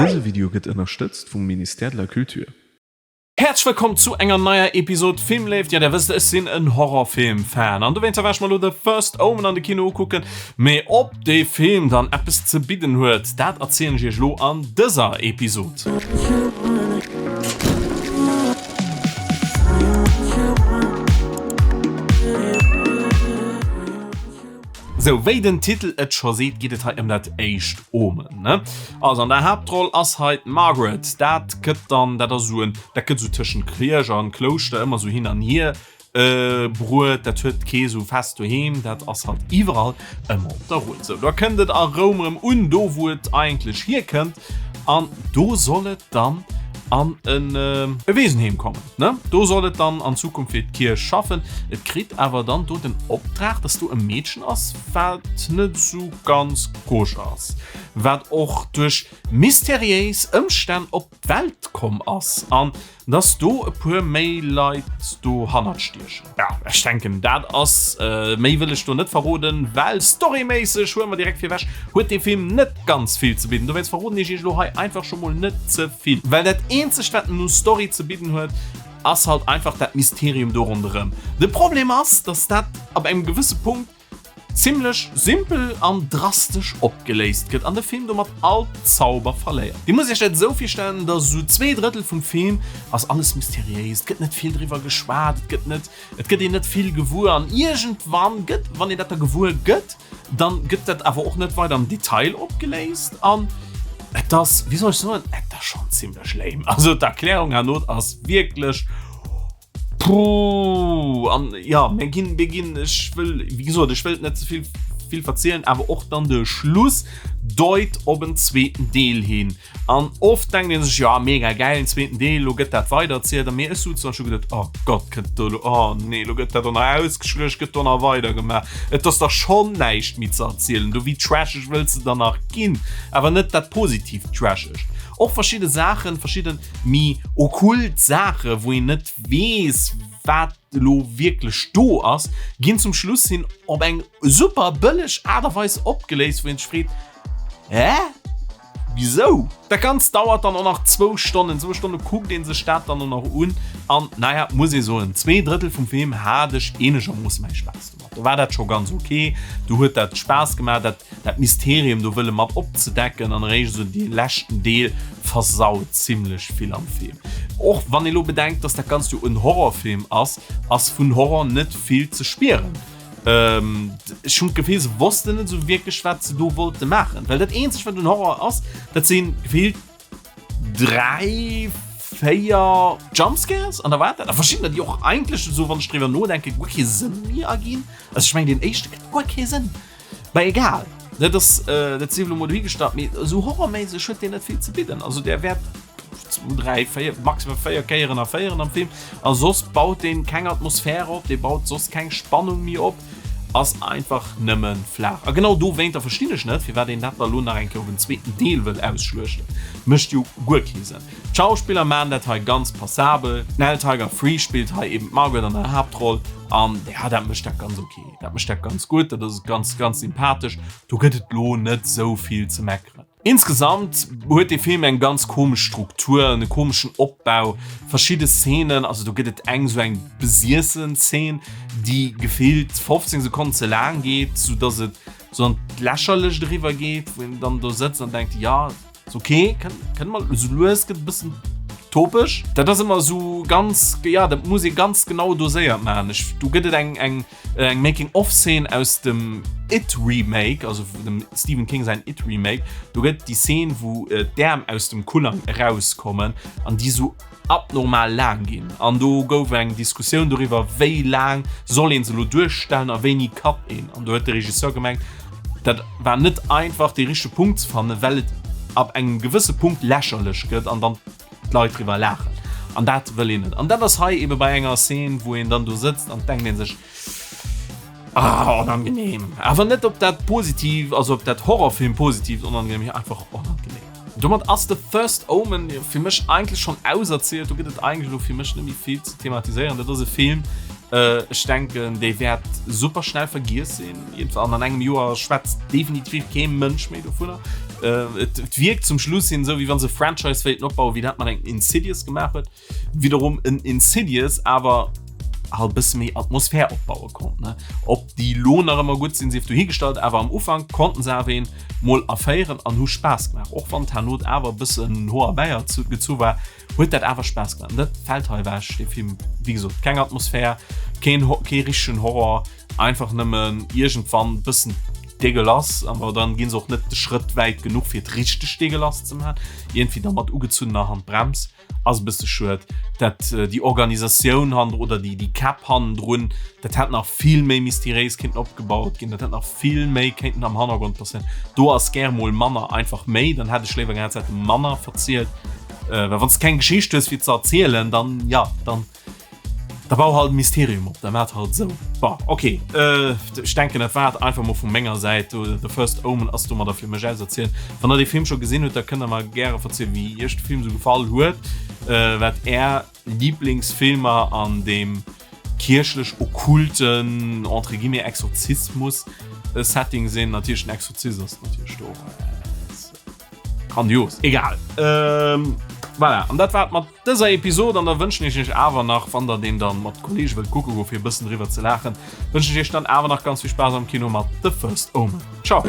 Dëse Video gëtt ënnerstëtzt vum Ministère de la Culture. Häerzlech wëllkomm zu enger neier Episode Filmléift. Ja, der wësst, ech sinn en Horrorfilm-Fan an dowéinster war ech mer elo The First Omen an de Kino ukucken. Mee ob dee Film dann eppes ze bidden huet, dat erzielen ech iech elo an dëser Episode. Sou, wéi den Titel et scho seet, geet et hei ëm dat éischt Omen, ne? Also an der Haaptroll ass hei d'Margaret. Dat gëtt dann, dat ass esou en, dat gëtt esou tëschent Kierch an Klouschter ëmmer esou hin an hier bruet. Dat huet kee esou fest doheem, dat ass halt iwwerall ëmmer op der Rull. Sou, da kënnt et a Roum erëm un, do wou et eigentlech hierkënnt. An do soll et dann an en e Wesenheem kommen, ne? Do soll et dann an Zukunft fir d'Kierch schaffen. Et kritt awer dann do den Optrag, dass do e Meedchen ass, wat net esou ganz koscher ass, wat och duerch mysteriéis Ëmstänn op d'Welt komm ass. An Dass do e puer méi Leit dohannert stiechen. Ja, ech denken dat ass, méi wëll ech do net verroden, well storyméisseg, huele mer direkt virwech, huet dee Film net ganz vill ze bidden. Dowéinst verroden ech iech elo hei einfach scho mol net ze vill, well dat eenzegt wat en u Story ze bidden huet, ass halt einfach dat Mysterium do ronderëm. De Problem ass, dass dat ab engem gewësse Punkt zimlech simpel an drastesch opgeléist gëtt an de Film domat all Zauber verléiert. Dir musst iech dat esou virstellen, dass esou 2 Drëttel vum Film ass alles mysteriéis, et gëtt net vill driwwer geschwat, et gëtt net, et gëtt een net vill gewuer an iergendwann gëtt, wann een dat da gewuer gëtt, dann gëtt dat awer och net weider am Detail opgeléist an et ass, wéi soll ech soen, et ass schonn zimlech lame. Also d'Erklärung herno ass wierklech. Puh, an ja, mir ginn, mir ginn, ech wëll, wéi gesot, ech wëllt net ze vill, vill verzielen, awer och dann de Schluss deut op en zweeten Deel hin. An oft denkt een sech, ja, mega gäil, en zweeten Deel, lo gëtt dat weidererzielt. A mir, ech sot zum Beispill geduet, oh Gott, kënnt do lo, oh nee, lo gëtt dat och nach ausgeschluecht, gëtt do nach weidergemaach. Et ass dach schonn näischt méi ze erzielen. Du, wéi trasheg wëlls de dann nach ginn? Awer net dat positivt trashegt. Och verschidde Saachen, verschidden Méi okkult Saache wou een net weess wat elo wierklech do ass, ginn zum Schluss hin op eng super bëlleg Aart a Weis opgeléist, wou een sech freet, Hä? Wisou? Dat Ganzt dauert dann och nach zwou Stonnen. Zwou Stonne kuckt ee sech dat dann och nach un an naja, muss ee soen, 2 Drëttel vum Film hat ech eenegermoosse mäi Spaass domat. Do war dat scho ganz ok, do huet dat Spaass gemaach, dat dat Mysterium do wëlle mat opzedecken an eréischt esou dee leschten Deel versaut zimlech vill am Film. Och wann ee lo bedenkt, dass dat Ganzt jo en Horrorfilm ass, ass vun Horror net vill ze spieren. Ech hunn d'Gefill, se wossten net esou wierklech wat se do wollte maachen, well dat eenzegt wat un Horror ass, dat si gefillt 3, 4 Jumpscares an da war dat. A verschiddener, déi och eigentlech esou, wann ech driwwer nodenken, guer kee Sënn méi erginn. Also ech mengen deen éischte gëtt guer kee Sënn. Mä egal, dat ass, dat sief elo mol dohigestallt, mee esou horrorméisseg huet deen net vill ze bidden. Also där wäert zwou, dräi, véier, maximal véier Kéieren erféieren am Film a soss baut deen keng Atmosphär op, dee baut soss keng Spannung méi op, ass einfach nëmme flaach. A genau dowéinter verstinn ech net, firwat een dat da elo nach eng Kéier op en zweeten Deel wëll ausschluechten. Mécht jo guer kee Sënn. D'Schauspiller maan dat hei ganz passabel. D'Nell Tiger Free spillt hei eben d'Margaret an der Haaptroll an ja, dat mécht dat ganz ok. Dat mécht dat ganz gutt, dat ass ganz, ganz sympathesch. Do gëtt et lo net sou vill ze meckeren. Insgesamt huet dee Film eng ganz komesch Struktur, en komeschen Opbau, verschidde Szenen, also do gëtt et eng sou eng besiessen Szene, déi gefillt 15 Sekonnen ze laang geet, sou dass et sou an d'Lächerlecht eriwwer geet, wou een dann do sëtzt an denkt, ja, Ass ok, kënne mer esou lues, gëtt e bëssen topeg. Dat ass ëmmer esou ganz, ja, dat muss ee ganz genau doséiert maachen. Ech, do gëtt et eng, eng, eng Making-of-Szene aus dem It-Remake, also dem Stephen King säin It-Remake. Do gëtt déi Szene, wou d'Äerm aus dem Kullang erauskommen an déi esou abnormal laang ginn. An do gouf eng Diskussioun doriwwer, wéi laang soll een se elo duerstellen a wéini cut een. An do huet de Regisseur gemengt, dat war net einfach dee richtege Punkt ze fannen, well et ab engem gewësse Punkt lächerlech gëtt an dann d'Leit driwwer laachen. An dat wëll een net. An dat ass hei ebe bei enger Szene, wou een dann do sëtzt an denkt ee sech, Ah, onangenehm. Awer net op dat positiv, also op dat Horrorfilm positiivt onangenehm, mee einfach onangenehm. Domat ass The First Omen fir mech eigentlech schonn auserzielt. Do gëtt et eigentlech elo fir mech net méi vill ze thematiséieren. Dat ass e Film, ech denken, dee wäert super schnell vergiess sinn. An an engem Joer schwätzt definitiv kee Mënsch méi dovunner. Et wierkt zum Schluss hin esou, wéi wann se e Franchise wéilten opbauen, wéi dat mat engem Insidious gemaach huet. Widderum en Insidious awer halt bësse méi Atmosphär opbaue konnt. Ne? Ob déi lo nach ëmmer gutt sinn, sief dohigestallt, awer am Ufank konnten se awer een mol erféieren an hu Spaass gemaach. Och wann d'herno awer e bëssen Hoer bäi gezu war, huet dat awer Spaass gemaach. An dat fält hei ewech, dee Film. Wéi gesot, keng Atmosphär, keen, kee richtegen Horror, einfach nëmmen iergendwann bëssen degueulasse, awer dann ginn se och net de Schrëtt wäit genuch, fir et richteg degueulasse ze maachen. Iergendwéi da mat ugezunnener Handbrems. Ass e bësse schued, dat déi Organisatioun han oder déi déi Käpp hannendrun, dat hätt nach vill méi mystiréis kéinten opgebaut ginn, dat hätt nach vill méi kéinten am Hannergrond passéieren. Do ass gär mol manner einfach méi, dann hätt ech léiwer gehat, se hätte manner verzielt, well wann s de keng Geschicht hues fir ze erzielen, dann ja, dann Da bau halt e Mysterium op, da maat halt esou. Bon, ok, ech denken dat war et einfach mol vu menger Säit. The First Omen ass domadder fir mech auserzielt. Wann der dee Film scho gesinn hutt, da kënnt der mer gäre verzielen, wéi iech de Film esou gefall huet, wat är Lieblingsfilmer an deem kierchlech-okkulten, entre guillemets, Exorzismus-Setting sinn. Natierlech den Exorzist ass natierlech do grandios. Egal, voilà, an dat war et mat Dëser Episod an da wënschen ech iech awer nach, wann der deen dann mat Kollege wëllt kucke goen fir e bëssen driwwer ze laachen, wënschen ech iech dann awer nach ganz vill Spaass am Kino mat The First Omen. Ciao!